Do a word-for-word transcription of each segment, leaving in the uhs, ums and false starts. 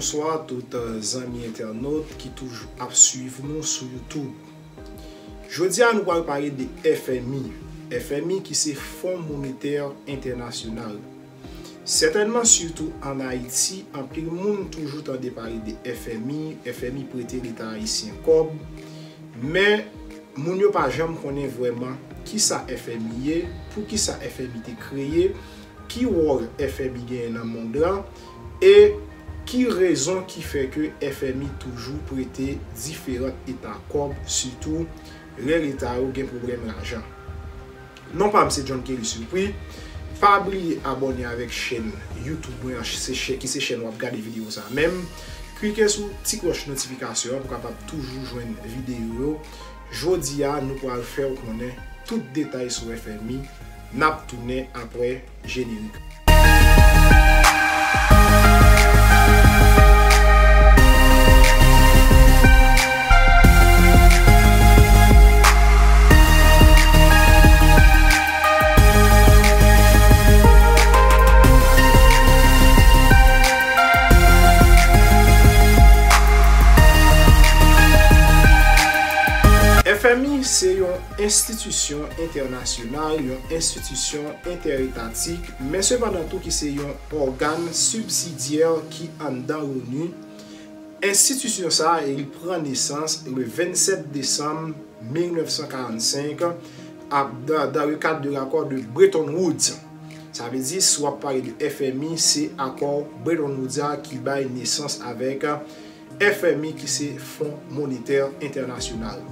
Bonswa tout, euh, zanmi entènot ki toujou ap swiv nou sou YouTube. Jodi a nou pral pale de F M I. F M I ki se Fon Monetè Entènasyonal. Sètènman, sitou ann Ayiti, anpil moun toujou tande pale de F M I, F M I prete Leta ayisyen kòb, men moun yo pa janm konnen vrèman kisa F M I ye, poukisa F M I te kreye, ki wòl F M I genyen nan mond lan, e ki rezon ki fè ke F M I toujou prete diferan eta kòb, sitou lè Leta yo gen pwoblèm lajan. Non pa m se John Kelly Surpris. Pa bliye abòne avèk chèn YouTube mwen an, se chè-, ki se chèn w ap gade videyo sa a menm. Klike sou ti klòch notifikasyon an pou w kapab toujou jwenn videyo yo. Jodi a, nou pral fè w konnen tout detay sou F M I. N ap tounen apre jenerik. F M I se yon enstitisyon entènasyonal, yon enstitisyon entèetatik, men sepandan tou ki se yon ògàn sibsidyè ki anndan l'ONU. Enstitisyon sa a, li pran nesans le vennsèt desanm mil nèf san karannsenk, ap, dans, dans le cadre de l'accord de Bretton Woods. Sa vle di, si w ap pale de F M I, se akò Bretton Woods a ki bay nesans avèk F M I, ki se Fon Monetè Entènasyonal.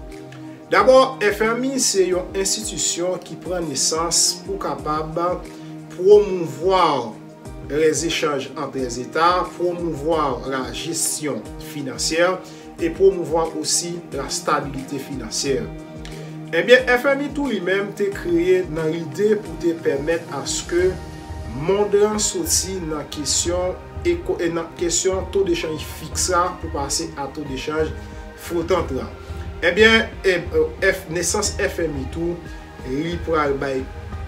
Dabò, F M I se yon enstitisyon ki pran nesans pou kapab pwomouvwa les échanges entre les États, promouvoir la gestion financière et promouvoir aussi la stabilité financière. Ebyen, F M I tou li menm te kreye nan lide pou te pèmèt aske mond lan soti nan kesyon eko-, e nan kesyon to de chanj fiks la pou pase a to de chanj flotant lan. Ebyen, e, e, F-, nesans F M I tou, li pral bay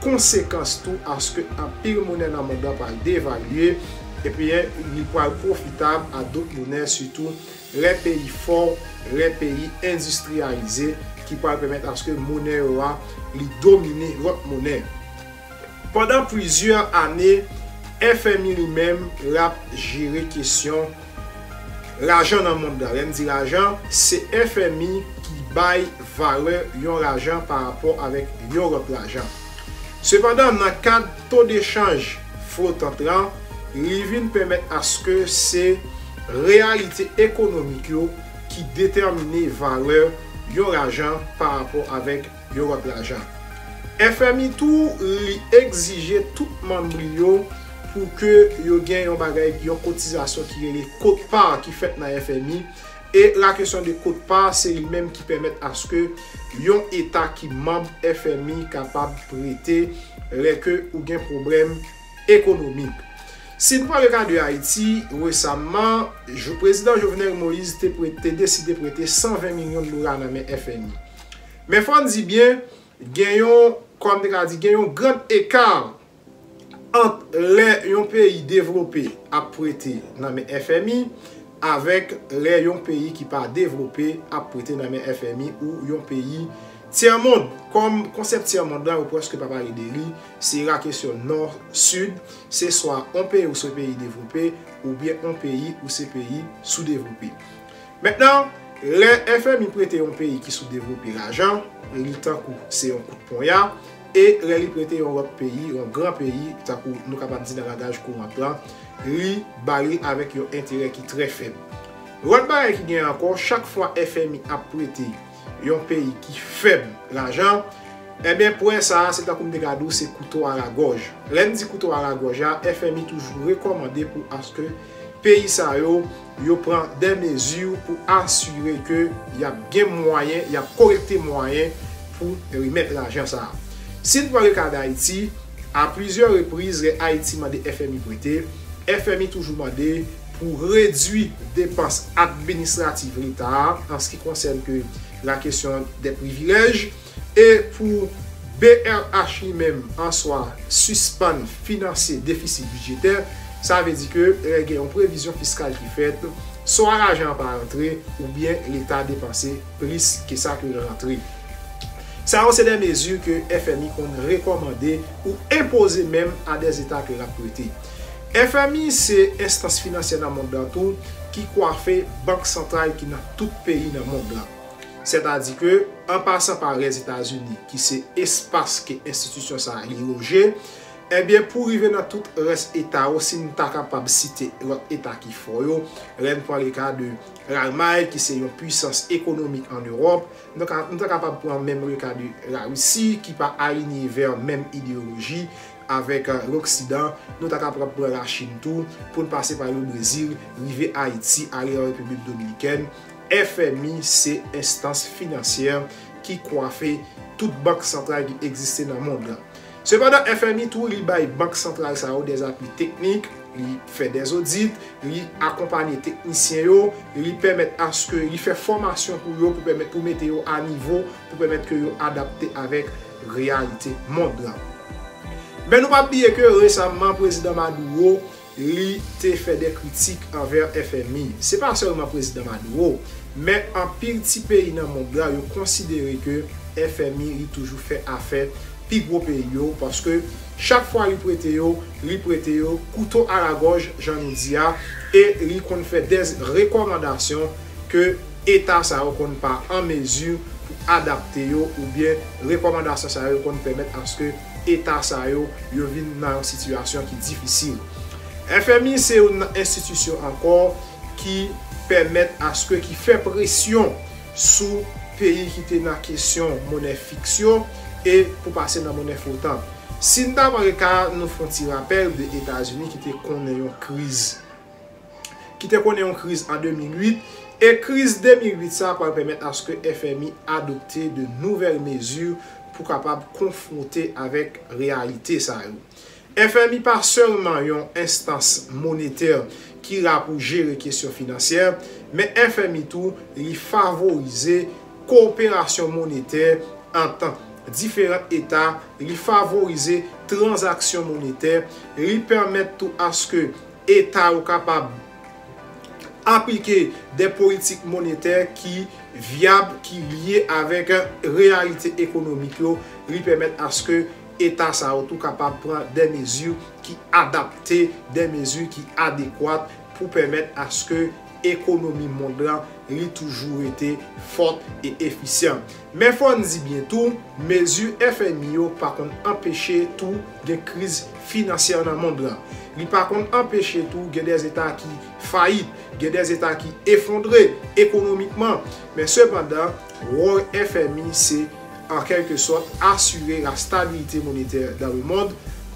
konsekans tou aske anpil monè nan mond lan pral devalye, epi li pral pwofitab a dòt monè, sitou lè peyi fò, lè peyi endistriyalize, ki pral pèmèt aske monè yo a, li domine lòt monè. Pandan plizyè ane, F M I li menm, l ap jere kesyon lajan nan mond lan. Lè m di lajan, se F M I ki bay valè yon lajan pa rapò avèk yon lòt lajan. Sepandan, nan kad to de chanj flotant lan, li vin pèmèt aske se reyalite ekonomik yo ki detèmine valè yon lajan pa rapò avèk yon lòt lajan. F M I tou, li egzije tout manm li yo pou ke yo gen yon bagay, yon kotizasyon ki rele quote-part ki fèt nan F M I. E la question de quote-part, se li menm ki pèmèt aske yon eta ki manm F M I kapab prete lè ke ou gen pwoblèm ekonomik. Si n pran le ka de Ayiti, resaman, jo-, prezidan Jovenel Moïse te prete, te deside prete san ven milyon dola nan men F M I. Men fò n di byen, gen yon, kòm te ka di, gen yon grand écart ant lè yon peyi devlope ap prete nan men F M I avèk lè yon peyi ki pa devlope ap prete nan men F M I ou yon peyi tyèmond. Kòm konsèp tyèmond lan, yo prèske pa pale de li, se la kesyon nò, sid, se swa yon peyi ou se peyi devlope, oubyen yon peyi ou se peyi soudevlope. Mentnan, lè F M I prete yon peyi ki soudevlope lajan, li tankou se yon kout ponya, e lè li prete yon lòt peyi, yon gran peyi, tankou nou kapab di nan langaj kourant lan, li ba li avèk yon enterè ki trè fèb. Lòt bagay ki gen ankò, chak fwa F M I ap prete yon peyi ki fèb lajan, ebyen, prè sa a, se tankou m te ka di w, se kouto a la gòj. Lè m di kouto a la gòj a, F M I toujou rekòmande pou aske peyi sa yo, yo pran de mezi pou asire ke y ap gen mwayen, y ap kolekte mwayen pou remèt lajan sa a. Si n pran le ka d Ayiti, a plizyè repriz, lè Ayiti mande F M I prete, F M I toujou mande pou redui depans administratif Leta a, an se ki konsène ke la kesyon dè privilèj, e pou B R H li menm an swa sispann finanse defisi bidjetè, Sa vle di ke lè gen yon previzyon fiskal ki fèt, swa lajan an pa rantre, oubyen Leta depanse plis ke sa ke l rantre. Sa yo se de mezi ke F M I konn rekòmande ou enpoze menm a de Zeta ke l ap prete. F M I se enstans finansyè nan mond lan tou ki kwafe bank santral ki nan tout peyi nan mond lan. Sètadi ke, an pasan pa Lèzetazini, ki se espas ke enstitisyon sa a li loje, ebyen, pou rive nan tout rès eta yo, si n ta kapab site lòt eta ki fò yo, lè n pran le ka de Lalmay, ki se yon pwisans ekonomik an Ewòp, nou ka, nou ta kapab pran menm le ka de Larisi, ki pa alinye vè menm ideyoloji avèk, eh, Loksidan, nou ta kapab pran Lachin tou, pou n pase pa le Brezil, rive Ayiti, ale an Repiblik Dominikèn. F M I se enstans finansyè ki kwafe tout bank santral ki egziste nan mond lan. Sepandan, F M I tou, li bay bank santral sa yo de apui teknik, li fè de odit, li akonpanye teknisyen yo, li pèmèt aske li fè fòmasyon pou yo, pou pèmèt, pou mete yo a nivo, pou pèmèt ke yo adapte avèk reyalite mond lan. Men nou pa bliye ke resaman, Prezidan Maduro, li te fè de kritik anvè F M I. Se pa sèlman Prezidan Maduro, men anpil ti peyi nan mond la, yo konsidere ke F M I, li toujou fè afè pi gwo peyi yo, paske chak fwa li prete yo, li prete yo kouto a la gòj, jan nou di a, e li konn fè de rekòmandasyon ke eta sa yo konn pa an mezi pou adapte yo, oubyen rekòmandasyon sa yo konn pèmèt aske eta sa yo, yo vin nan yon sitiyasyon ki difisil. F M I se youn nan enstitisyon ankò ki pèmèt aske, ki fè presyon sou peyi ki te nan kesyon monè fiks yo e pou pase nan monè flotan. Si n ta pran le ka, nou fè yon ti rapèl de Etazini ki te konnen yon kriz, ki te konnen yon kriz an de mil uit, e kriz de mil uit sa pral pèmèt aske F M I adopte de nouvèl mezi pou kapab konfwonte avèk reyalite sa yo. F M I pa sèlman yon enstans monetè ki la pou jere kesyon finansyè, men F M I tou, li favorize koperasyon monetè ant diferan eta, li favorize tranzaksyon monetè, li pèmèt tou aske eta yo kapab aplike de politik monetè ki vyab, ki lye avèk reyalite ekonomik yo, li pèmèt aske eta sa yo tou kapab pran de mezi ki adapte, de mezi ki adekwat pou pèmèt aske ekonomi mond lan li toujou rete fòt e efisyan. Men fò n di byen tou, mezi F M I yo pa konn anpeche tou gen kriz finansyè nan mond lan. Li pa konn anpeche tou gen de eta ki fayit, gen de eta ki efondre ekonomikman. Men sepandan, wòl F M I se, an kèlke sòt, asire la stabilité monétaire dans le monde,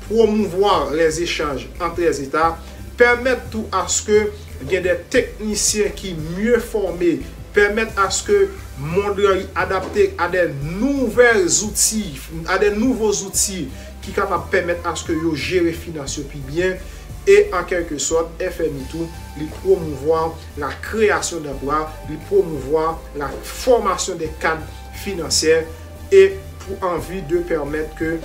promouvoir les échanges entre les États, pèmèt tou aske gen de teknisyen ki mye fòme, pèmèt aske mond lan li adapte a de nouvèl zouti, a de nouvo zouti ki kapab pèmèt aske yo jere finans yo pi byen. E an kèlke sòt, F M I tou, li promouvwa la création d'emploi, li promouvwa la formation des cadres financiers, e pou anvi de pèmèt ke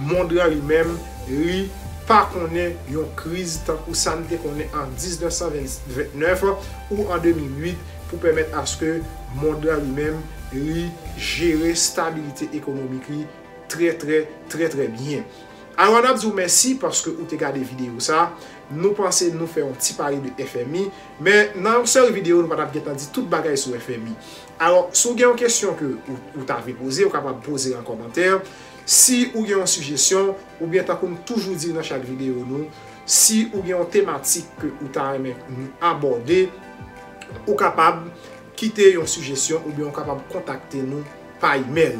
mond lan li menm, li pa konnen yon kriz tankou sa n te konnen an diznèf san vennèf ou an de mil uit, pou pèmèt aske mond lan li menm, li jere stabilite ekonomik li trè, trè, trè, trè byen. Alò, n ap di w mèsi paske ou te gade videyo sa. Nou panse nou fè yon ti pale de F M I, men nan yon sèl videyo, nou pa t ap gentan di tout bagay sou F M I. Alò, si w gen yon kesyon ke ou, ou ta vle poze, ou kapab poze l an kòmantè. Si ou gen yon sijesyon, oubyen tankou n toujou di nan chak videyo nou, si ou gen yon tematik ke ou ta renmen nou abòde, ou kapab kite yon sijesyon oubyen ou kapab kontakte nou pa imèl.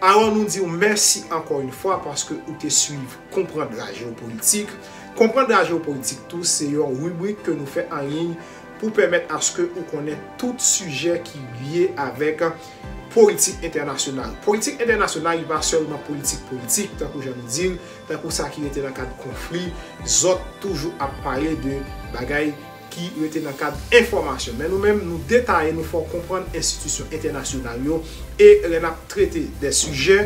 Alò, nou di w mèsi ankò yon fwa paske ou te swiv Konprann la Jewopolitik. Konprann la Jewopolitik tou, se yon ribrik ke nou fè an liy pou pèmèt aske ou konnen tout sijè ki lye avèk politik entènasyonal. Politik entènasyonal, li pa sèlman politik politik, tankou jan nou di l, tankou sa ki rete nan kad konfli, zòt toujou ap pale de bagay ki rete nan kad enfòmasyon. Men nou menm, nou detaye, nou fè w konprann enstitisyon entènasyonal yo, e lè n ap trete de sijè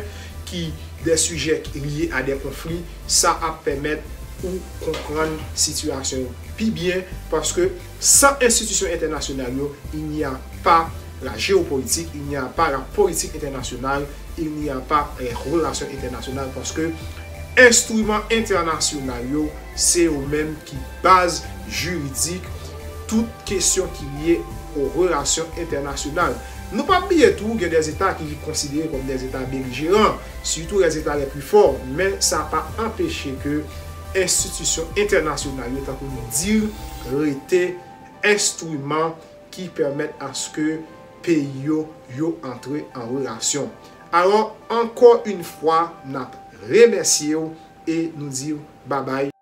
ki, de sijè ki lye a de konfli, sa ap pèmèt pou konprann sitiyasyon yo pi byen, paske san enstitisyon entènasyonal yo, il n'y a pas la géopolitique, il n'y a pas la politique internationale, il n'y a pas les relations internationales, paske enstriman entènasyonal yo, se yo menm ki baz jiridik tout kesyon ki lye o relasyon entènasyonal. Nou pa bliye tou, gen de zeta ki konsidere kòm de zeta belijeran, sitou les États les plus forts, men sa pa anpeche ke enstitisyon entènasyonal yo, tankou nou di l, rete enstriman ki pèmèt aske peyi yo, yo antre an relasyon. Alò, ankò yon fwa, n ap remèsye w e nou di w babay.